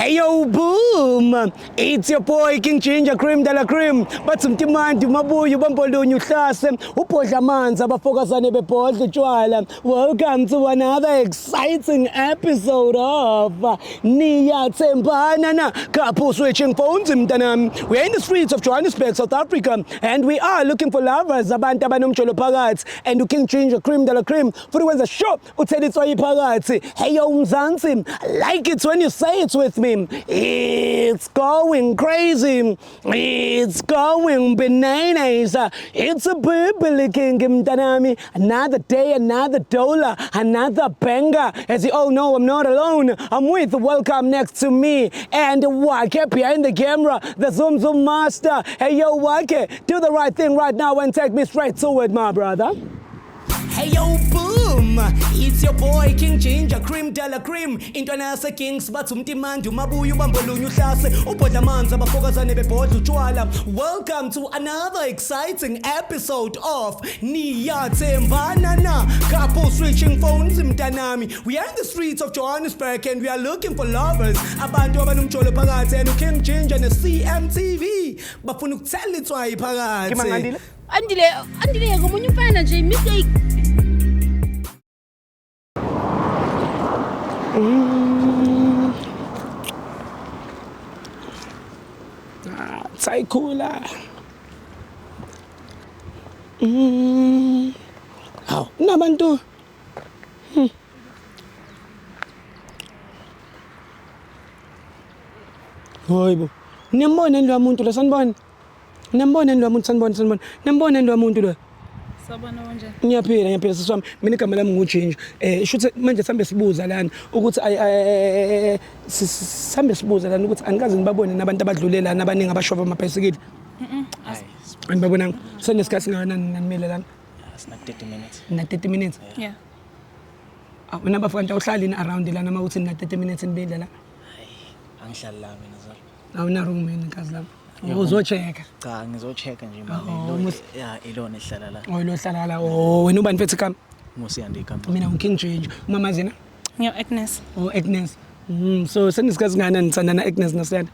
Hey yo boom! It's your boy King Ginger Cream de la Cream. Bathi mtimandi mabuye ubambolunye uhlase ubhodla amanzi abafokazane bebhodla utshwala. Welcome to another exciting episode of Niyathembana na Couple Switching Phones mntanami. We are in the streets of Johannesburg, South Africa, and we are looking for lovers, abantu abanomjolo phakathi, and uKing Ginger Cream de la Cream futhi wenza sure uthela itswayi phakathi. Hey yo Mzansi, like it when you say it with me. It's going crazy. It's going bananas. It's a bubbly king mntanami. Another day, another dollar, another banger. As you all know, I'm not alone. I'm with welcome next to me and Wake behind the camera, the Zoom Zoom master. Hey yo Wake, do the right thing right now and take me straight to it, my brother. Hey yo boom, it's your boy King Ginger Cream de la Cream. Intwana yase Kings bathi umtimandi umabuye ubambolunye uhlase ubhodla amanzi abafokazane bebhodla utshwala. Welcome to another exciting episode of Niyathembana na Couple Switching Phones mntanami. We are in the streets of Johannesburg and we are looking for lovers. Abantu abanomjolo phakathi and King Ginger ne CMTV bafuna ukuthela itswayi phakathi. Kimangandile? Andile, Andile ngomunye umfana nje mistake. Sayikhula. Hawu, kunabantu. Hayibo. Niyambona yini lo muntu lo sanibona? Niyambona yini lo muntu sanibona sanibona? Niyambona yini lo muntu lo? Sabona kanjani? Ngiyaphila ngiyaphila sisi wami. Mina igama lami nguJinja. Shuthe manje sambe sibuza lana ukuthi sambe sibuza lana ukuthi anikaze nibabone nabantu abadlule lana abaningi abashova amabhayisikili. Anibabonanga. Senesikhathi singakanani nanimile lana? Sina 30 minutes. Na 30 minutes. Yeah. Ah, wena bafo kanti awuhlali ni around lana uma uthi nina 30 minutes nibile la. Angihlali la mina zalo. Awuna room yini nkazi lami? Uzochecka. Cha ngizochecka nje mama. Oh, Ya ilona ehlala la. Oh lo hlala la. Oh wena ubani mfethu igama? Ngusiyanda igama. Mina uKing Ginger. Umama zina? Ngiyo Agnes. Oh Agnes. So senesikhathi singakanani nithandana Agnes noSiyanda?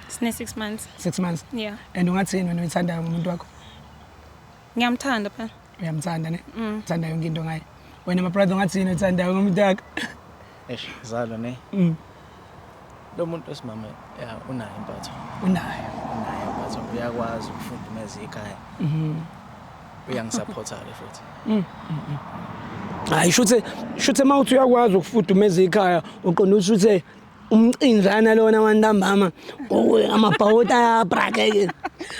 Sine 6 months. 6 months. Yeah. And ungathini wena uyithandayo ngomuntu wakho? Ngiyamthanda phela. Uyamthanda ne? Uthanda yonke into ngaye. Wena my brother ungathini uyithandayo ngomuntu wakho? Eish zalo ne. Lo muntu wesimame ya unayo impatho. Unayo. Unayo impatho. Uyakwazi ukufudumeza ikhaya. Uyangisupporta ke futhi. Hayi shuthe shuthe mawuthi uyakwazi ukufudumeza ikhaya uqonda ukuthi umcinzana lona wantambama amabhawoti ayabrakeke.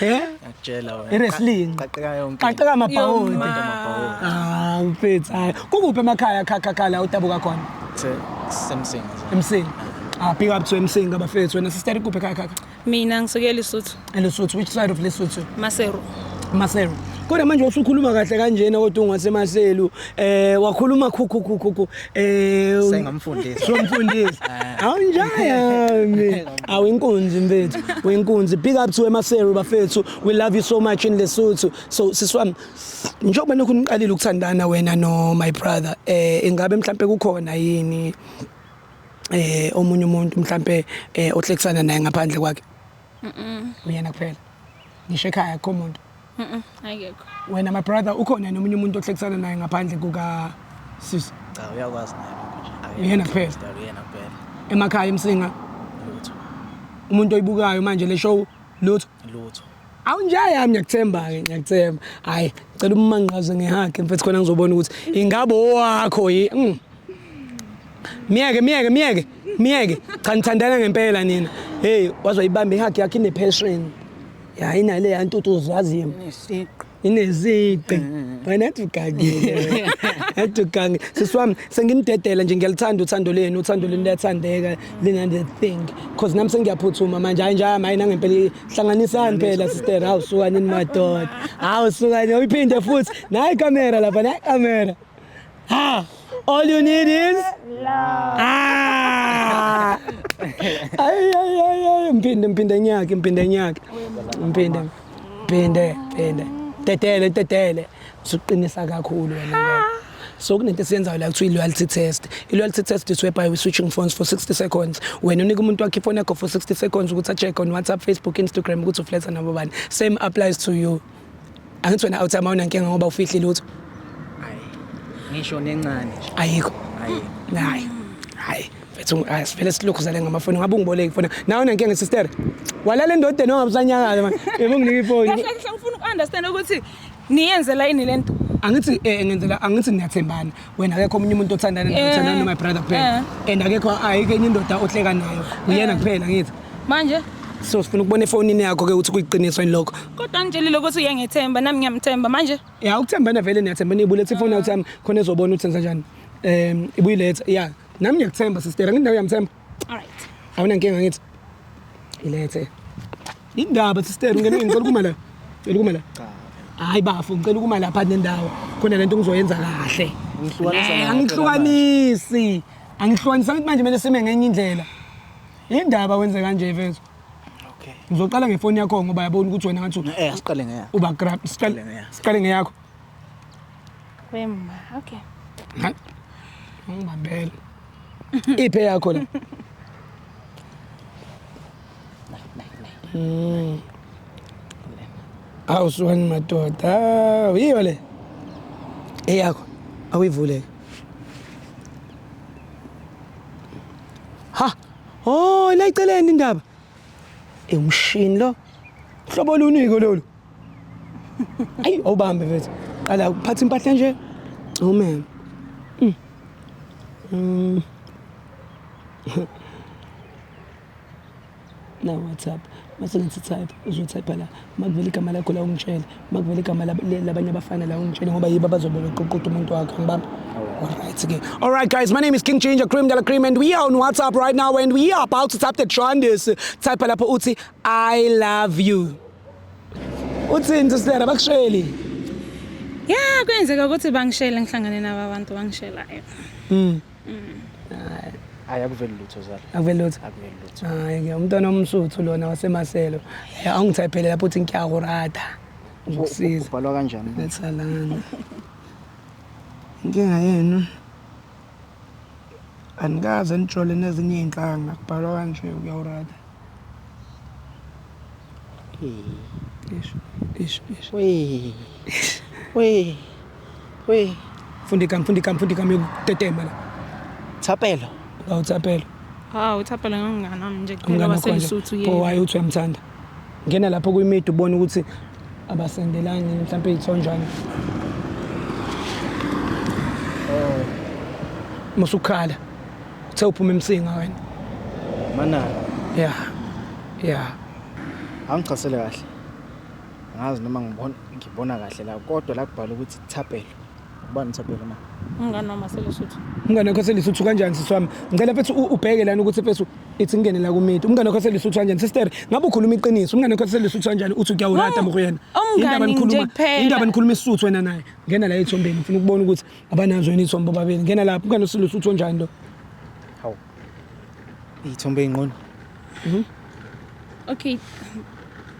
Eh? Ngiyakutshela wena. I-wrestling. Qaqeka yonke. Qaqeka amabhawoti. Amabhawoti. Ah, mfethu hayi. Kukuphi emakhaya kha la udabuka khona? Semsinga zalo. Emsinga. Ah, big up to Emsinga bafethu. Wena sister ikuphi ekhaya khakha? Mina ngisuke eLesotho, eLesotho, which side of Lesotho? Maseru. Maseru. Kodwa manje usukhuluma kahle kanjena kodwa ungasemaselu wakhuluma khukhu khukhu khukhu Sengamfundisa. Somfundisa. Awunjayami. Awinkunzi mfethu. Winkunzi. Big up to eMaseru bafethu. We love you so much in Lesotho. So siswami njengoba lokhu niqalile ukuthandana wena no my brother ingabe mhlambe kukhona yini omunye umuntu mhlambe ohlekisana naye ngaphandle kwakhe? Uyena kuphela. Ngisho ekhaya akukho muntu. Ayikho. Wena my brother ukhona nomunye umuntu ohlekisana naye ngaphandle kuka sisi Cha uyakwazi naye lokho nje. Uyena kuphela. Uyena kuphela. Emakhaya eMsinga Lutho. umuntu oyibukayo manje le show lutho. Lutho. Awunjayami ngiyakuthemba ke ngiyakuthemba. Hayi ngicela ummanqaze ngehug mfethu khona ngizobona ukuthi ingabe owakho yi. Miyeke miyeke miyeke miyeke cha nithandana ngempela nina. Hey wazoyibamba ihug yakhe ine passion. Ya inale yantutu uzaziyo. Ineziqi. Wena athi ugangile. Athi ugangile. Sisi wami senginidedela nje ngiyalithanda uthando lenu, uthando lenu liyathandeka lina the thing. Cause nami sengiyaphuthuma manje hayi nje hayi nangempela hlanganisani phela sister hawu suka nini madoda. Hawu suka nini uyiphinde futhi. Nayi camera lapha nayi camera. Ha! All you need is love. Ah! Ay ay ay ay mphinde mphinde nyaka mphinde nyaka. Mphinde. Phinde phinde. Tetele tetele. Usuqinisa kakhulu wena. So kunento esiyenzayo la kuthiwa i-loyalty test. I-loyalty test is whereby we switching phones for 60 seconds. Wena unika umuntu wakho ifoni yakho for 60 seconds ukuthi a-check on WhatsApp, Facebook, Instagram ukuthi ufletha nabo bani. Same applies to you. Angithi wena awuthi awunankinga ngoba ufihli lutho. Hayi. Ngisho nencane nje. Ayikho. Hayi. Hayi. Hayi. Mfethu hayi sivele silokhu zale ngamafoni ngabe ungiboleke ifoni. Nawe unankinga sister. Walala endodeni ongabusanyakaza man. Yebo nginika ifoni. Kahle kahle ngifuna uku-understand ukuthi niyenzela yini le nto. Angithi ngenzela angithi niyathembana. Wena akekho omunye umuntu othandana naye uthandana no my brother kuphela. And akekho ayikho enye indoda ohleka nayo. Uyena kuphela ngithi. Manje So sifuna ukubona efonini yakho ke ukuthi kuyiqiniso yini lokho. kodwa ngitshelile ukuthi uyangethemba nami ngiyamthemba manje. Ya ukuthembana vele niyathembana ibulethe ifoni yakho yami khona ezobona ukuthi senza njani. Ibuyiletha. Ya nami ngiyakuthemba sister angithi nawe uyamthemba. All right. Awunankinga ngithi. Ilethe. Indaba sister ngene ngicela ukuma la. Ngicela ukuma la. Cha. Hayi bafo ngicela ukuma lapha nendawo. Khona lento ngizoyenza kahle. Ngihlukanisa nawe Angihlukanisi. Angihlukanisi angithi manje kumele sime ngenye indlela. Indaba wenze kanje mfethu. Okay. Ngizoqala ngefoni yakho ngoba yabona ukuthi wena ngathi Asiqale ngeyakho. uba grab siqale ngeyakho. siqale ngeyakho. Wema, okay. Hayi. Ngibambela. Iphe yakho la. Awu suwani madoda. Awu, Yiyo le. Eyakho. Awuyivule. Ha. Oh, la iceleni indaba. Umshini lo. Hlobo luniko lolu. Ayi, awubambe mfethu. Qala uphatha impahla nje. Oh man. Na WhatsApp. Mase ngithi type, uzotype la. Makuvela igama lakho la ungitshele. Makuvela igama labanye abafana la ungitshele ngoba yibo abazobe beqoqoda umuntu wakho ngibamba. Alright ke. Alright guys, my name is King Ginger Cream de la Cream and we are on WhatsApp right now and we are about to type the trendis. Type lapho uthi I love you. Uthini sister abakusheli? Ya kuyenzeka ukuthi bangishele ngihlangane nabo abantu bangishelayo. Hayi akuveli lutho zalo. Akuveli lutho. Akuveli lutho. Hayi ke umntwana omsuthu lona waseMaselo. Awungithaphele lapho uthi ngiyakurata. Ngizokusiza. Ubhalwa kanjani? Lethalana. Inkinga yenu anikaze nijole nezinye iy'nhlanga kubhalwa kanje uyawurata. Ish, ish, ish. We. We. We. Funda igama, funda igama, funda igama yokutetema la. Thapelo. Awuthaphela. Hawu uThapelo ngumngani wami nje kuphela Umngani wakho nje. waseLesotho Pho yena. waye uthi uyamthanda. Ngena lapho kuyimidi ubone ukuthi abasendelani mhlawumbe iy'thonjana. Musukhala. Uthe uphuma emsinga wena. Mana Yeah. Yeah. angichasele kahle. Angazi noma ngibona kahle la kodwa la kubhalwa ukuthi Thapelo. Ubani Thapelo ma? Umngani wami waseLesotho. Umngane wakho selisuthu kanjani sisi wami? Ngicela mfethu ubheke lana ukuthi mfethu ithi ngene la kumidi. Umngane wakho selisuthu kanjani sister? Ngabe ukhuluma iqiniso. Umngane wakho selisuthu kanjani uthi kuyawurata mo kuyena? Umngani nje kuphela. Indaba nikhuluma isisuthu wena naye. Ngena la ethombeni ngifuna ukubona ukuthi abanazo yini ithombe bobabili. Ngena lapho umngane selisuthu onjani lo? Hawu. Iy'thombe ey'nqunu. Okay,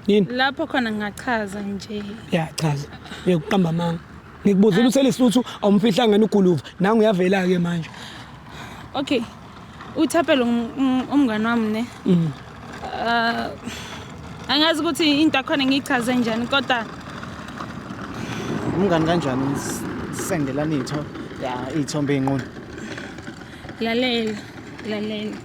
Yini? lapho khona ngingachaza nje. Ya chaza. Uyokuqamba amanga. Ngikubuzile uselisuthu awumfihlanga uguluva. Nangu uyavela ke manje. Okay. uThapelo umngani wami ne. Angazi ukuthi into akhona ngiyichaze njani kodwa Umngani kanjani sendelana iy'thombe? Ya iy'thombe ey'nqunu. lalela lalela.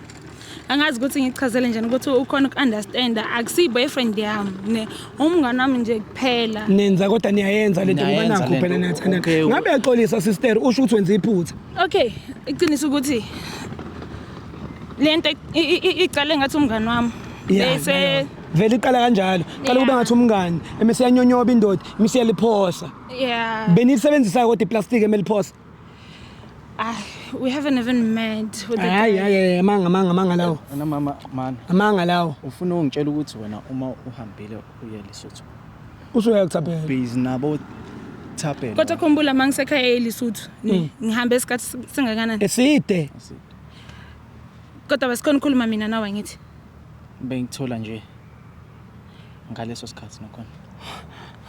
Angazi ukuthi ngichazele njani ukuthi ukhona uku-understand akusiyi boyfriend yami ne umngani wami nje kuphela. Nenza kodwa niyayenza lento ngoba Niyayenza nakho phela lento. niyathandana. Okay. Ngabe uyaxolisa sister usho ukuthi wenza iphutha. Okay, iqiniso ukuthi lento icale ngathi umngani wami. Yeah, Bese nayo. Vele iqala kanjalo. Qala kube Yeah. ngathi umngani, emese yanyonyoba indoda, imise yaliphosa. yeah. Benisebenzisa kodwa iplastic emeliphosa. Ah, we haven't even met with the Hayi guy. hayi amanga amanga amanga lawo. Wena mama mana Amanga lawo. ufuna ungitshela ukuthi wena uma uhambile uye Lesotho. Usuya kuThapelo. Busy nabo Thapelo. Kodwa khumbula mangisekhaya eLesotho ngihambe isikhathi singakanani. Eside. Kodwa basikhona ukukhuluma mina nawe ngithi. Bengithola nje ngaleso sikhathi nakhona.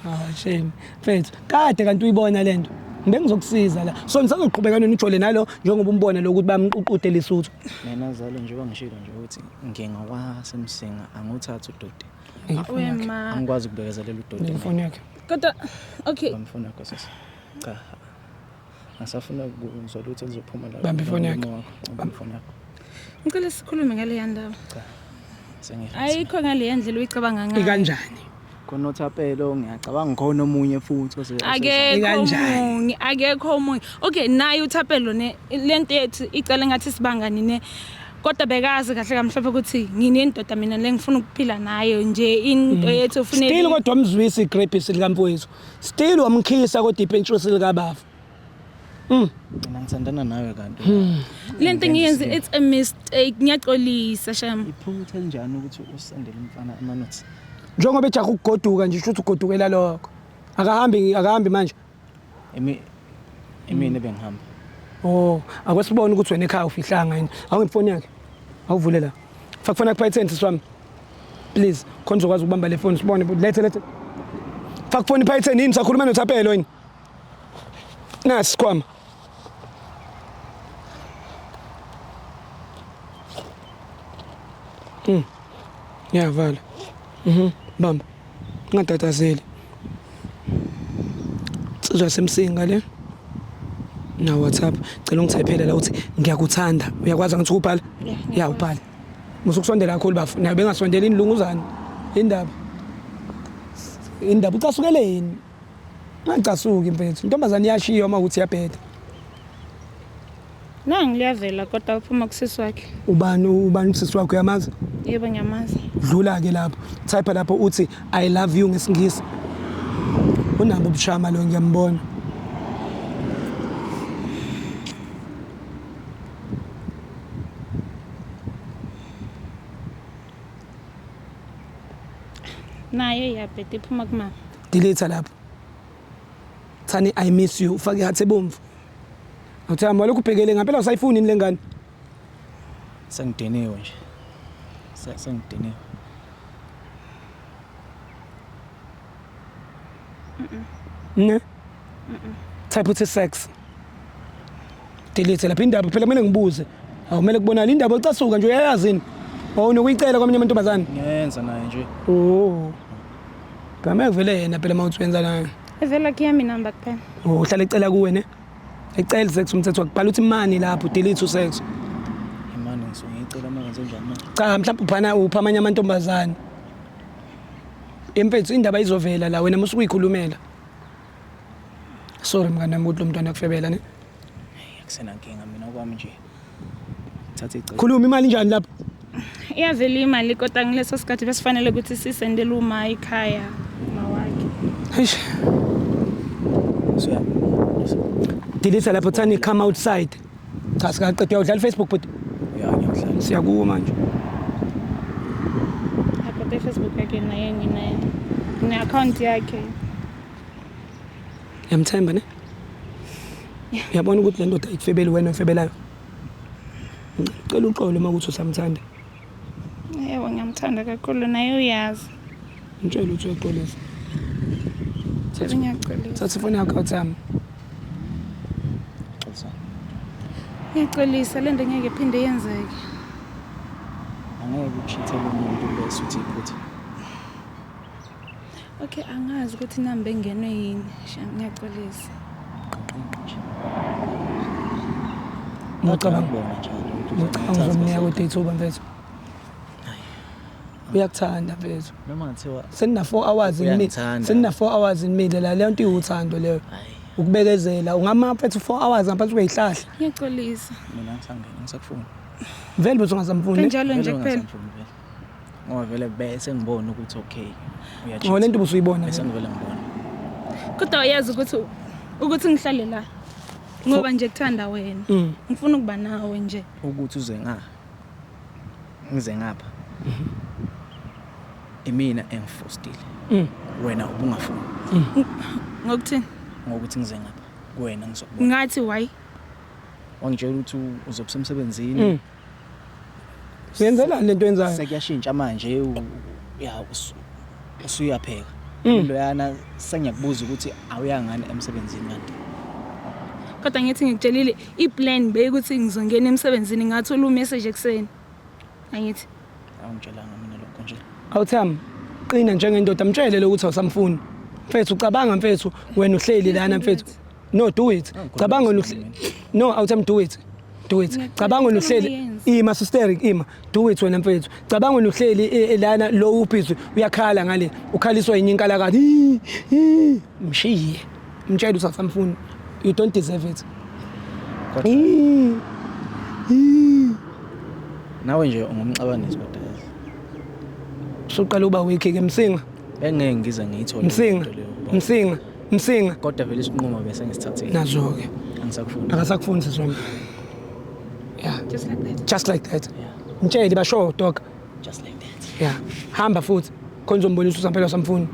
Ah shame. Mfethu, kade kanti uyibona lento. Bengizokusiza la. So nisazoqhubeka nini ujole nalo njengoba umbona lokuthi bayamququde Lesotho. Mina zalo njengoba ngishilo nje ukuthi ngingakwasemsinga anguthatha udoti. Wema. Angikwazi ukubekezelela udoti. Ifoni yakhe. Kodwa okay. Bamfuna yakho sisi. Cha. Ngisafuna ukuzwa lutho elizophuma la. Bamba ifoni yakho. Bamba ifoni yakho. Ngicela sikhulume ngale ndaba. Cha. Sengiyazi. Ayikho ngale ndlela uyicabanga ngayo. Ikanjani? Khona uThapelo ngiyacabanga khona omunye futhi Akekho Ikanjani? omunye, akekho omunye. Okay, naye uThapelo ne lento yethu icala ngathi sibangani ne. Kodwa bekazi kahle kamhlophe ukuthi nginendoda mina le ngifuna ukuphila nayo nje into yethu ufune Still kodwa wamzwisa igrapes likamfowethu. Still wamkhisa kodwa ipentshisi likabafa. Mina ngithandana nawe kanti. Lento ngiyenze it's a mistake. Ngiyaxolisa sham. Iphutha elinjani ukuthi usendele umfana ama-notes? Njengoba ejaha ukugoduka nje shuthi ugodukela lokho. Akahambi akahambi manje. Imi imina bengihamba. Oh, akwesibona ukuthi wena ekhaya ufihlanga yini. Awungifoni yakhe. Awuvule la. Faka fona kupayitheni sisi wami. Please, khona uzokwazi ukubamba le phone sibone. Lethe lethe. Faka phone ipayitheni yini sakhuluma noThapelo yini? Nasi sikhwama. Ngiyavala. Bamba. Ungatatazeli. Insizwa yasemsinga le. Na WhatsApp. Cela ungithayiphele la uthi ngiyakuthanda. Uyakwazi angithi ukubhala? Ya ubhale. Musukusondela kakhulu bafu. Nayo bengasondeli inilunguzana. Indaba. Indaba ucasukele yini? Ungacasuki mfethu. Intombazane iyashiya uma ukuthi iyabheda. Nangi liyavela kodwa uphuma kusisi wakhe. Ubani ubani usisi wakho uyamazi? Yebo ngiyamazi. Dlula ke lapho. Type lapho uthi I love you ngesingisi. Unabo ubushama lo ngiyambona. Naye iyabheda iphuma kumama. Delete lapho. Thani I miss you ufake ihathi ebomvu. Awuthamba lokhu ubhekele ngempela usayifuni yini lengane? Sengidiniwe nje. Sengidiniwe. Ne? Type uthi sex. Delete lapha indaba phela kumele ngibuze. Awumele kubonakala indaba ucasuka nje uyayazi yini? Oh nokuyicela kwamanye amantombazane. Ngiyenza naye nje. Oh. Phela kuvele yena phela mawuthi wenza naye. Evela kuyami inamba kuphela. Oh uhlala ecela kuwe ne? Ecela sex umthetho wakubhala uthi money lapho delete usex. Imani ngisuke ngiyicela uma ngenze njani manje? Cha mhlawumbe uphana upha amanye amantombazane. Emfethu indaba izovela la wena musuke uyikhulumela. Sorry mngani wami ukuthi lo mntwana akufebela ne. Akusenankinga mina kwami nje. Thatha icebo. Khuluma imali njani lapho? Iyavela imali kodwa ngileso sikhathi besifanele ukuthi sisendele uma ekhaya uma wakhe. Eish. Suya. Delete lapho thani come outside. Cha sikaqeda uyawudlala Facebook but Ya ngiyadlala. siyakuwo manje. Kodwa iFacebook yakhe naye nginayo. Ngine-account yakhe. Uyamthemba ne? Uyabona ukuthi le ndoda ikufebeli wena oyifebelayo. Ngicela uxolo uma ukuthi usamthanda. Yebo ngiyamthanda kakhulu naye uyazi. Ngitshela ukuthi uyaxolisa. Ngiyaxolisa. Thatha ifoni yakho awuthami. Xolisa. Ngiyaxolisa le nto ngeke iphinde yenzeke. Angeke uchithele umuntu bese uthi iphutha. Okay, angazi ukuthi nami bengenwe yini. Shem, ngiyaxolisa. Qinqinqi nje. Ngicabanga Ngibona njalo ukuthi ngicabanga uzomnika kodwa ithuba mfethu. Uyakuthanda mfethu. Noma ngathiwa Senina 4 hours in mid. Uyangithanda. Senina 4 hours in mid la leyo nto iwuthando leyo. hayi Ukubekezela ungama mfethu 4 hours ngaphansi kwezihlahla. Ngiyaxolisa. mina ngisangena ngisakufuna. Vele bese ungasamfuni. Kanjalo nje Vele kuphela. ungasamfuni vele. Ngoba vele bese ngibona ukuthi okay. Uyacheat. Ngo lento ubusuyibona. Bese ngivele ngibona. Kodwa uyazi ukuthi ukuthi ngihlale la. Ngoba nje kuthanda wena. Ngifuna ukuba nawe nje. Ukuthi uze nga. Ngize ngapha. Imina engifostile. Wena ubungafuni Ngokuthini? ngokuthi ngize ngapha. Kuwena ngizokubona. Ngathi why? Wangitshela ukuthi uzobe usemsebenzini. Uyenzelani lento yenzayo? Sekuyashintsha manje ya usuyapheka. Loyana sengiyakubuza ukuthi awuyangani emsebenzini kanti. Kodwa ngithi ngikutshelile i-plan beyikuthi ngizongena emsebenzini ngathola u-message ekuseni. Angithi Awungitshelanga mina lokho nje. Awuthami, qina njengendoda mtshele lokuthi awusamfuni. Mfethu ucabanga mfethu wena uhleli lana mfethu. No, do it. Cabanga wena uhleli. No, awuthami do it. Do it. Cabanga wena uhleli ima sister ima. Do it wena mfethu. Cabanga wena uhleli lana lo ubhizi uyakhala ngale. Ukhaliswa yinye inkalakatha. Hii, hii. Mshiye. Mtshele ukuthi awusamfuni. You don't deserve it. Kodwa Hii. Hii. nawe nje ungumxabanisi kodwa yazi. Usuqala uba weak ke Msinga. Bengeke ngize ngiyithole Msinga. lento leyo ukuba- Msinga. Msinga. Kodwa vele isinqumo bese ngisithathile. Nazo ke. Angisakufuni. Akasakufuni sisi wami. Yeah. Just like that. Just like that. Yeah. Mtshele basho dog. Just like that. Yeah. Hamba futhi. Khona uzombonisa ukuthi phela usamfuni.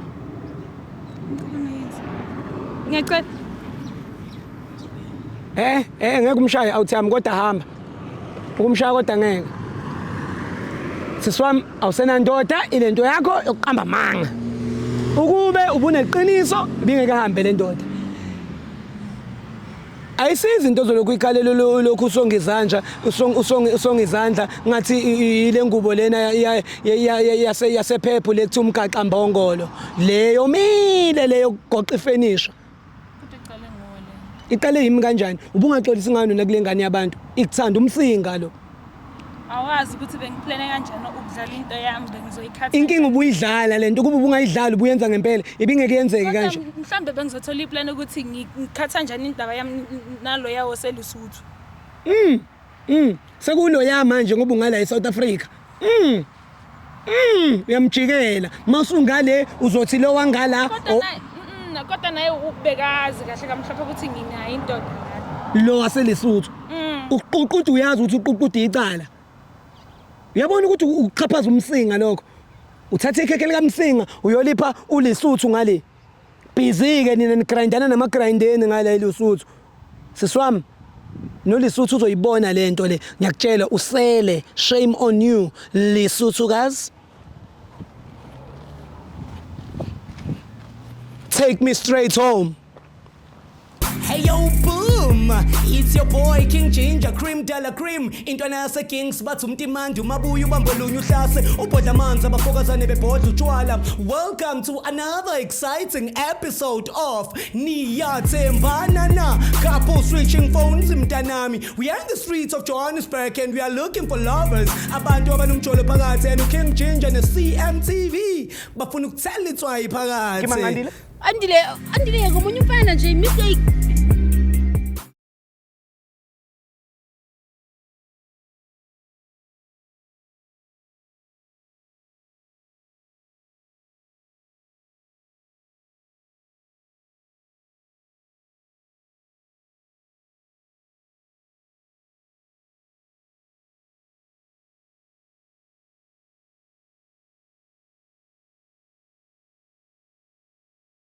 Ngiyacela. Ngeke umshaye awuthami kodwa hamba. Ukumshaya kodwa ngeke. Sisi wami awusenandoda ilento yakho yokuqamba amanga. Ukube ubuneqiniso ibingeke hambe le ndoda. Ayisizi into zolokhu ikhalelo lokhu usonga izandla usonga izandla ngathi ile ngubo lena yasephepho le kuthiwa umgaxa mbongolo leyo mile leyo kugoqa ifenisha. Kodwa iqale nguwe le. Iqale yimi kanjani? Ubungaxolisi ngani wena kule ngane yabantu? Ikuthanda umsinga lo. Awazi ukuthi bengiplane kanjani ukudlala into yami bengizoyikhatha. Inkinga ubuyidlala lento kuba ubungayidlali ubuyenza ngempela ibingeke yenzeke Kodwa kanje. mhlambe bengizothola iplan ukuthi ngikhatha kanjani indaba yami nalo yawo seLesotho. Sekulo ya manje ngoba ungala eSouth Africa. Uyamjikela. Masungale uzothi lo wangala Kodwa naye kodwa naye ubekazi kahle kamhlophe ukuthi nginayo indoda la. lo waseLesotho. Uququda uyazi ukuthi uququda icala. Uyabona ukuthi uxhaphaza umsinga lokho. Uthatha ikhekhe likaMsinga uyolipha uLesotho ngale. Busy ke nina nigrindana namagrindeni ngale eLesotho. Sisi wami noLesotho uzoyibona lento le. Ngiyakutshela usele, shame on you Lesotho guys. Take me straight home. Hey yo boom, it's your boy King Ginger Cream Della Cream. Intwana yase Kings bathi umtimandi umabuya ubambolunye uhlase ubhodla amanzi abafokazane bebhodla utshwala. Welcome to another exciting episode of Niyathembana Na Couple Switching Phones mntanami. We are in the streets of Johannesburg and we are looking for lovers. Abantu abanomjolo phakathi and King Ginger ne CMTV bafuna ukuthela itswayi phakathi. Andile, Andile ngomunye umfana nje mistake.